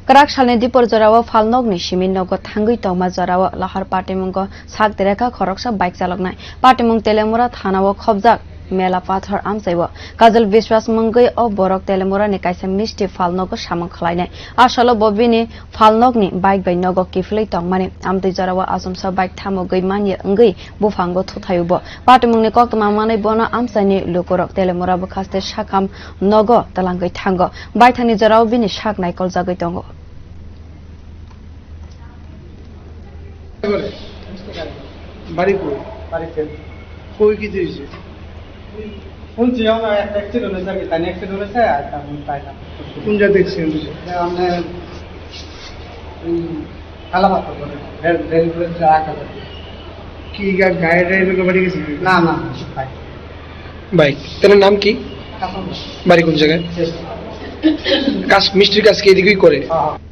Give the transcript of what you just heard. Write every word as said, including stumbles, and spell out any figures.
Kwrak salni dipor jorao phalnokni simi nogo thangwi tongma jorao lahar patimungo sak dereka khoroksa bike chaloknai. Patimung Telemura thanao khobjak Mela Pathor amchaio. Kajal Biswas mungwi o borok Telemurani kaisa misti phalnogo samung khlainai. Asalo bo bini phalnokni bike bai nogo kiphilwi tongmani. Amtwi jorao achomsa bike thamogwi manya wngwi buphango thuthaio bo. Patimungni koktwma manwi bono amchaini lukurok Telemura bwkhaste sakham nogo twlangwi thango. Baithangni jorao bini sak naikoljagwi tongo. বাড়ি কই? বাড়িতে। কই কি হয়েছে? শুনছি আমরা একটা অ্যাক্সিডেন্ট হয়েছে আর কি, তাই অ্যাক্সিডেন্ট হয়েছে আর তেমন তাই না। কোন জায়গায় অ্যাক্সিডেন্ট হয়েছে? যে আমরা ওই কালাপাথর করে, রেল, রেল করে আঁকা যাবে। কি গা-, গাড়ি ড্রাইভার বাড়ি গেছে? না, না, তাই। বাইক। তার নাম কি? কালাপাথর। বাড়ি কোন জায়গায়? শেষ। কাজ, মিস্ত্রির কাজ কি এদিকেই করে? হ্যাঁ, হ্যাঁ।